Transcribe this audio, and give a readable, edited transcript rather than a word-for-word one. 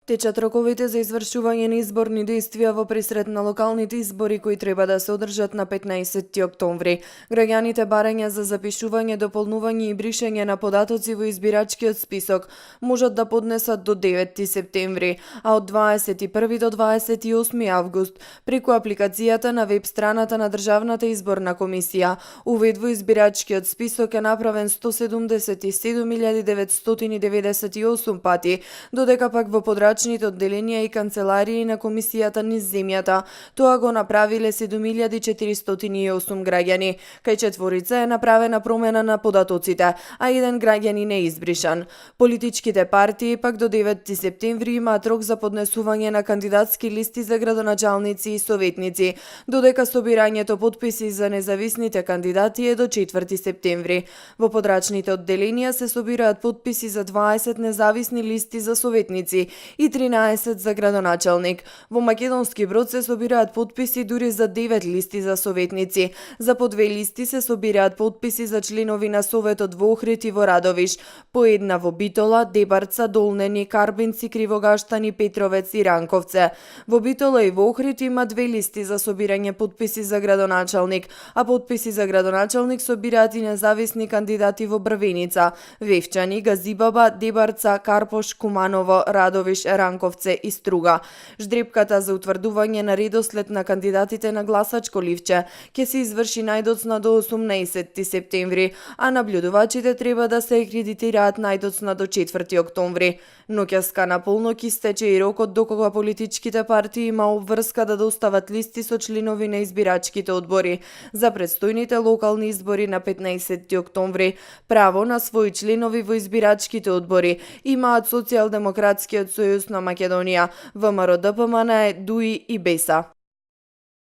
Течат роковите за извршување на изборни действија во пресред на локалните избори кои треба да се одржат на 15 октомври. Граѓаните барања за запишување, дополнување и бришење на податоци во избирачкиот список можат да поднесат до 9 септември, а од 21 до 28 август преку апликацијата на веб страната на Државната изборна комисија. Увид во избирачкиот список е направен 177.998 пати, додека пак во подрачните одделенија и канцеларии на комисијата низ земјата тоа го направиле 7.408 граѓани. Кај четворица е направена промена на податоците, а еден граѓанин е избришан. Политичките партии пак до 9 септември имаат рок за поднесување на кандидатски листи за градоначалници и советници, додека собирањето потписи за независните кандидати е до 4 септември. Во подрачните одделенија се собираат потписи за 20 независни листи за советници и 13 за градоначалник. Во Македонски Брод се собираат потписи дури за 9 листи за советници. За по 2 листи се собираат потписи за членови на Советот во Охрид и во Радовиш, по една во Битола, Дебарца, Долнени, Карбинци, Кривогаштани, Петровец и Ранковце. Во Битола и во Охрид има 2 листи за собирање потписи за градоначалник, а потписи за градоначалник собираат и независни кандидати во Брвеница, Вевчани, Газибаба, Дебарца, Карпош, Куманово, Радовиш, Ранковце и Струга. Ждрепката за утврдување на редослед на кандидатите на гласачко ливче ќе се изврши најдоцна до 18 септември, а наблюдувачите треба да се акредитираат најдоцна до 4 октомври. Ноќаска на полнок истече и рокот до кога политичките партии има обврска да достават листи со членови на избирачките одбори за предстојните локални избори на 15 октомври. Право на своји членови во избирачките одбори имаат Социјалдемократскиот сојуз на Македонија, ВМРО-ДПМН, ДУИ и БЕСА.